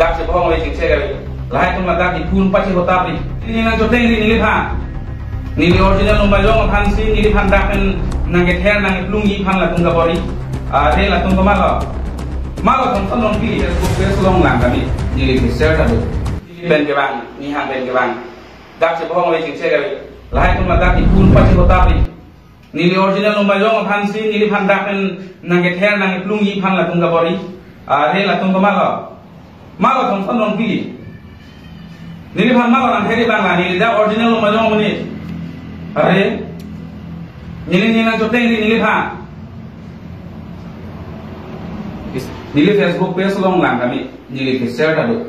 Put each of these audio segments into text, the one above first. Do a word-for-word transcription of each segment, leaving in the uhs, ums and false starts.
Dak chebong ave chingchek ave. Lahai atum ladak iphun pachi hotap ri. Neli nangchoteng ri neliphan. Neli original Lumbajong aphan si neliphan dak pen nangkether nangkeplungji aphan latum kabor-i. Ah, re latum komatlo. Matlo Thomson Rongpi Facebook page along lang kami. Neli ke share ta do. Neli pen kevang, nihang pen kevang. Dak chebong ave chingchek ave. Lahai atum ladak iphun pachi hotap ri. Neli original Lumbajong aphan si neliphan dak pen nangkether nangkeplungji aphan latum kabor-i. Ah, re latum komatlo. Matlo Thomson Rongpi. Neliphan matlo nangther-i abang la, neli dak original Lumbajong amonit. Are. Neli neli nangchoteng ri neliphan. Neli Facebook page along lang kami. Neli ke share ta do.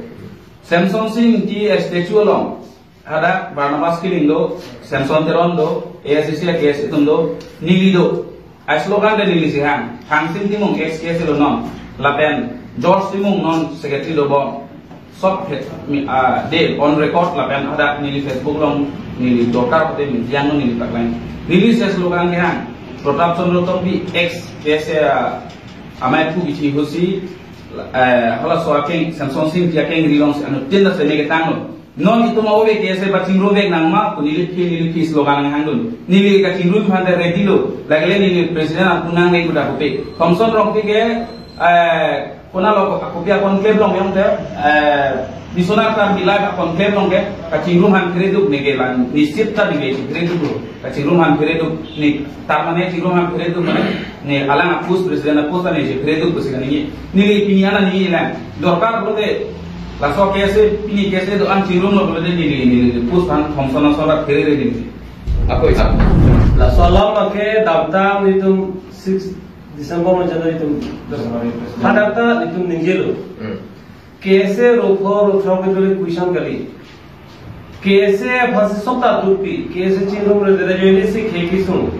Semsonsing Ingti statue along. Hadak Barnabas Killing do, Samson Teron do, A I C C a K S atum do, neli do. A slogan de neli si hang, Thangsin Timung ex K S A lo non, lapen George Timung non secretary dobom. Sob phet mi, ah, de on record lapen hadak neli Facebook along neli dorkar pute mi diang neli paklang. Neli si slogan ke hang, Pratap Chandra Tokbi ex K S A amei pu bithi hosi, eh, halaso akeng, Semsonsing Ingti akeng ri along si anuttin ta sene ketang lo. Non itum ave K S A pachingrum vek nang ma, pu neli phi, neli phi slogan nanghangdun. Neli kachingrum aphan ta ready lo. Lagile neli president atum nang neng kuda kupe. Thomson Rongpi ke, eh, konatlo kopi a conclave along yong te, eh, Biswanath Tambi la conclave along ke, kachingrum aphan kreduk ne ke la, nisit ta ne ke kreduk lo. Kachingrum aphan kreduk ne, tar mane chingrum aphan kreduk mane, ne alang a post president a post ne je kreduk pusi kani. Neli pini ana neli lang. Dorkar pute, laso K S A, pini K S A do-an chingrumlo pute neli, neli post aphan Thomson asor kere re neli. Ako isa. Laso alam ake damtang nelitum six December ma jana nelitum. Hadak ta nelitum ningjelo. Hmm. K S A rokho rothrok ke dole question kali. K S A aphan si sokta tutpi, K S A chingrumre dere joine si khei kesung.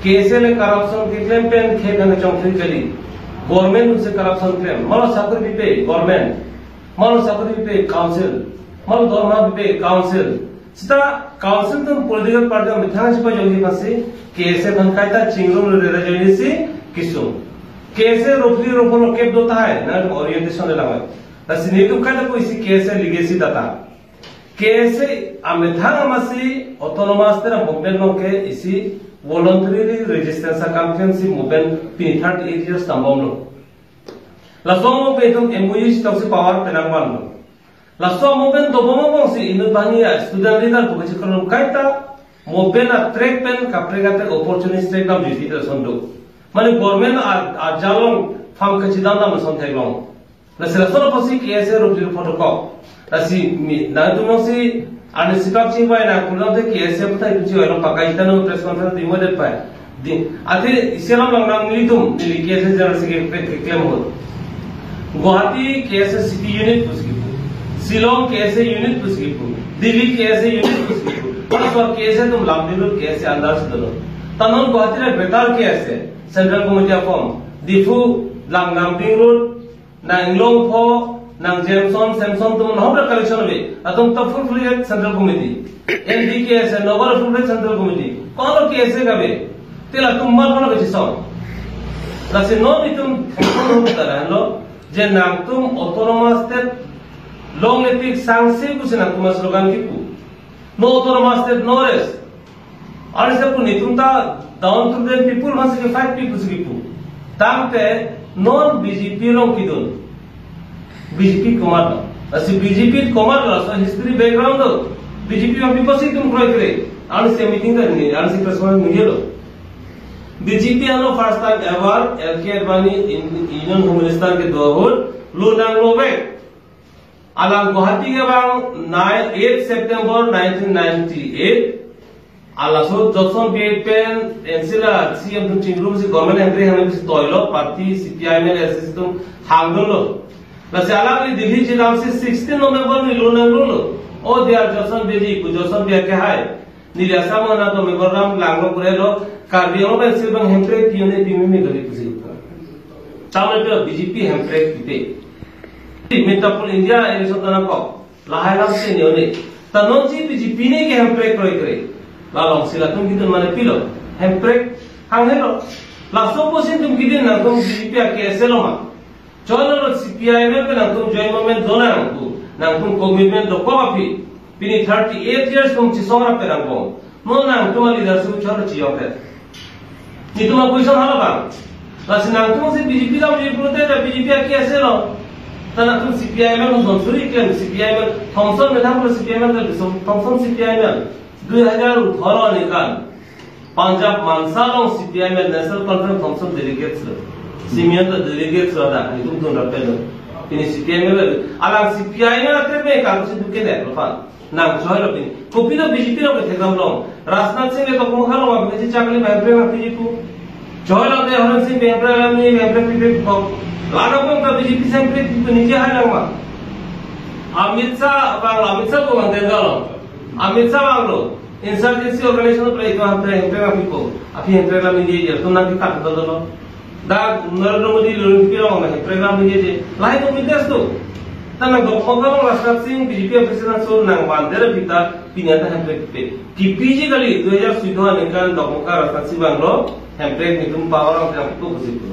K S A le corruption keklem pen khei kangchongthui kali. Government si corruption klem. Malo sakori pipe government. Malo sakori pipe council. Malo dorma pipe council. Seta council atum political party amethang si pajongji aphan si K S A aphan kaita chingrumre dere joine si kesung. K S A ropli ropolo kep do tahai, na orientation le langoi. Lasi nelitum kaita ko isi K S A legacy data. K S A amethang amatsi autonomous state movement along ke isi voluntarily resistance akam klem si movement pini thirty eight years tambomlo. Laso movement itum M O U si toksi power penang vanlo. Laso movement dobom abang si inut bangi a student leader pu kachikron kaita movement a track pen kaprek kaprek opportunist track dam juti lason do. Mane government a, a jalong farm kachidam dam lason theklong. Lasi lason apotsi K S A rup jiru protocol. Lasi mi, nangtum si ani sikap chingvai nang kulam te K S A putai kuchi wai long pakai jita no press conference di modet pai. Di, ate isi alam lang nang nelitum, neli K S A general secretary ke, ke klem hot. Guwahati K S A city unit pusi kipu. Shillong K S A unit pusi kipu. Delhi K S A unit pusi kipu. Pastor K S A atum lam dilur K S A andar si dolo. Ta non Guwahati le better K S A, Central Committee a form. Diphu lang nang ding road, nang Inglongpho, nang Jameson, Samson atum non hom collection ave. Atum ta full fledged Central Committee. N D K S A, Nagar full fledged Central Committee. Kono K S A kave. Te latum mar kono kachisong. Lasi non itum kono taran lo, je nangtum autonomous state longle tik sangse pusi nangtum slogan kipu. No autonomous state, no rest. Arisa pu nelitum ta down to the people aphan si ke fight people si kipu. Tangte non B J P along kedun. B J P komatlo. Lasi B J P komatlo, so history background lo. B J P ma people si tum kroikre. Arisa meeting ta ni, arisa press conference ni lo. B J P ano first time ever L K Advani in Union Home Minister kedo ahut lo nanglo vek. Alang Guwahati kevang nine, eight September nineteen ninety-eight. Alaso Jotson Bey pen M C la C M atum chingrum si government entry hangsi toilo, party C P I M L S atum hangdunlo. Lasi alangli Delhi jilam si sixteen November ni lo nangdunlo. O dia Jotson Bey ji, ku Jotson Bey ke hai. Neli Assam Honorable Memorandum langlo purelo, Karbi Anglong pensi bang hemprek pi un-e pi meme kali pusi. Tamil Nadu B J P hemprek pipe. Metropolitan India election ta nangkok. Lahai lam si ne un-e. Ta non si B J P ne ke hemprek kroikre. La along si latum kedun mane pilo. Hemprek hang helo. Laso apotsi nelitum kedun nangtum B J P a K S A lo ma. Cholo lo C P I M pen nangtum joint movement donang pu, nangtum commitment dokok aphi. Pini thirty eight years tum chisong rap pen nangkong. Non nangtum a leadership cholo chiyok pen. Netum a question hala bang. Lasi nangtum si B J P dam, B J P lote ta B J P aki ase lo. Ta nangtum C P I M pen sonsuri klem, C P I M pen Thomson methang lo, C P I M pen Thomson C P I M pen. Dui hajar atharo aningkan Punjab Mansa along C P I M National Conference Thomson delegates lo. Simeon ta delegates lo da, netum dun rap pen lo. Pini C P I M lo. Alang C P I M atre me karu si duke ne lo pan. Nang choi lo pini. Kopi lo B J P lo ke thekdam long. Rajnath Singh ke Dokmoka along abang si chakli bang pre ma P G pu. Choi lo de Horen Singh bang pre la ni bang pre pipe pu. Lana kong ta B J P sempre pipe nije hai lang ma. Amit Shah bang, Amit Shah ko bang Delhi along. Amit Shah bang lo. Insurgency organization lo pre itu ham pre, ham pre ma pipo. Aphi ham pre la nije je. Tum nang kita kita lo. Dak Narendra Modi lurun pi rong na hepre lam ni je. Lahai tum leaders tu. Ta nang Dokmoka along Rajnath Singh B J P president so nang bandera pita pinya ta hepre pite. Kipi ji kali dui hajar suido aningkan Dokmoka Rajnath Singh bang lo hepre netum power ang yang tu kusi tu.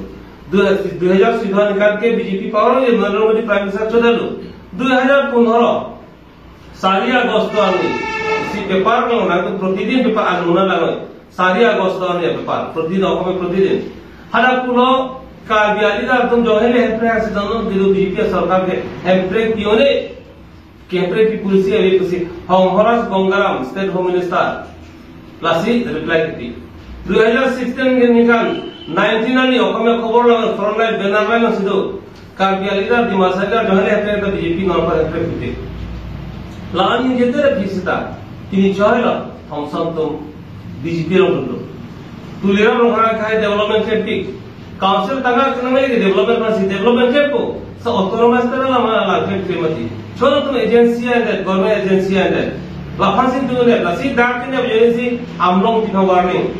Dui, dui hajar suido aningkan ke B J P power je Narendra Modi Prime Minister choda lo. Dui hajar pundro sari August arni, si paper lo nang tu protidin paper anu na lang. Sari August arni paper, protidin, Okhom protidin. Hadak pulo Karbi a leader atum jong hele hepre asi donon, bidu B J P sorkar ke hepre pi-un-e, ke hepre pi polisi ave pusi Honghoras Bongaram, State Home Minister. Lasi reply kipi. Dui hajar sixteen aningkan, nineteen arni Okhom khobor lang, front line banner line si do. Karbi a leader, Dimasa a leader, jong hele hepre ta B J P non pa hepre pute. La-an ni jete ra phi sita, pini choi lo, Thomson tum B J P along dun lo. Tuliram Ronghang akhai development klem pik. Council tangka kenang lagi development masih development klem po. Sa autonomous ta lama lang klem klem mati. Choi lo tum agency ande, government agency ande. Laphan si tu ne, lasi dak ne agency amlong tika warning.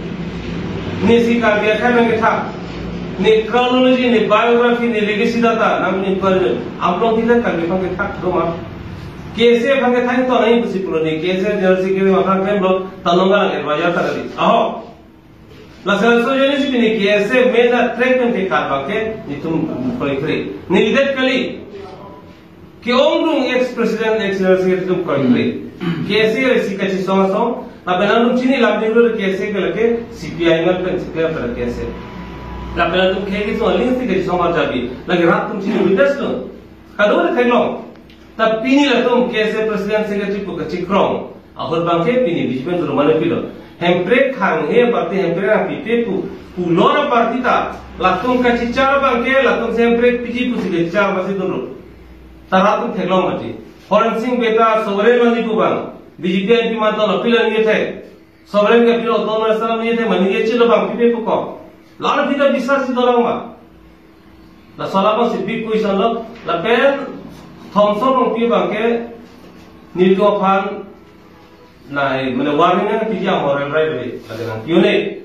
Ni si Karbi akhai nang kethak. Ni chronology, ni biography, ni legacy data, nang ni inquiry. Amlong kita Karbi aphan kethak do ma. K S A aphan kethak to nai pusi pulo ni K S A General Secretary aphan klemlo, tanong galang advisor ta kali. Aho. Lasi laso ajoine si pini K S A main a track pen ke karbak ke netum koi kre. Ni leader kali. Ke-ongdung ex president, ex general secretary atum koi kre. K S A le si kachisong asong, lapen atum chini lam dinglo K S A ke lake C P I M pen C P I M pen K S A. Lapen atum ke kisong link si kachisong arjabi. Lake rat atum chini witness lo. Kadokave theklong. Ta pini latum K S A president secretary pu kachikrong. Ahut abang ke pini B J P pen turman pilo. Hemprek khang he party hemprek nang pipe pu, pulo ra party ta. Latum kachichar abang ke latum si hemprek piji pusi kachichar abang si dunro. Ta rat atum theklong mati. Horen Singh beta sovereign mani pu abang. B J P M P manton appeal ani the. Sovereign ke appeal autonomous ta ani the mani ye chilo abang pipe pu ko. Lalo pita biswas si dolang ma. Laso labang si big question lo, lapen Thomson Rongpi abang ke nelitum aphan na, eh, mane warning nangpiji a moral right ave, lake nang pi-un-e.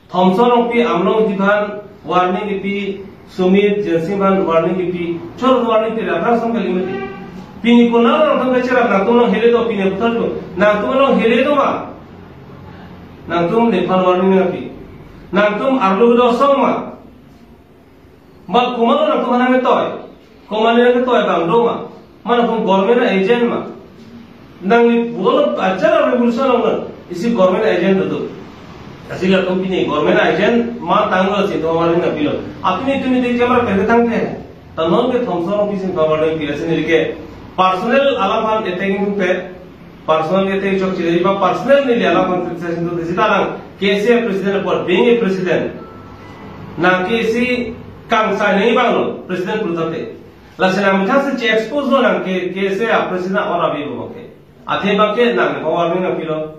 Thomson Rongpi amlong aphan warning kipi, Sumit Jensing aphan warning kipi, chor warning pi, aphrang song kali mati. Pini konat nangtum kacherap, nangtum along hele do, pini putar do, nangtum along hele do ma? Nangtum nephan warning nangpi. Nangtum arlo do song ma? Ma komatlo nangtum aphan nangketoi? Komatne nangketoi abang do ma? Ma nangtum government agent ma? Nangli bolo ajar revolution along isi government agent do. Lasi latum pini government agent ma tanglo si do warning nangpilo. Apini tumi di camera pente tangte. Ta non ke Thomson Rongpi si warning pilo si nelike personal alam aphan attacking pe. Personal ke te chok chile, iba personal neli alam aphan criticize do, desi ta lang K S A president apor, being a president. Nang K S A kangsai nangji abang lo, president pulote. Lasi nang methang si che-expose lo nang K-, K S A president or abi bo ke. Athe abang ke nang power ni nangpilo.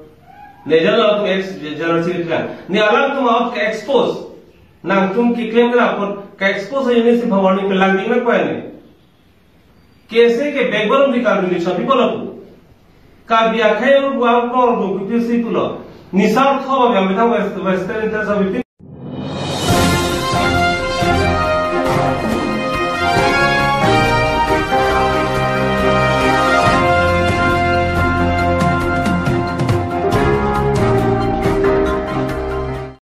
Nejal lo tu ex general secretary. Ni alam atum out ke-expose. Nangtum keklem ra apot ke-expose ajoine si power ni pelang ding na koi ni. K S A ke backbone of the Karbi nation people apu. Karbi akhai ru buang por bu kutu si pulo. Nisar tho ya methang West, Western Interest of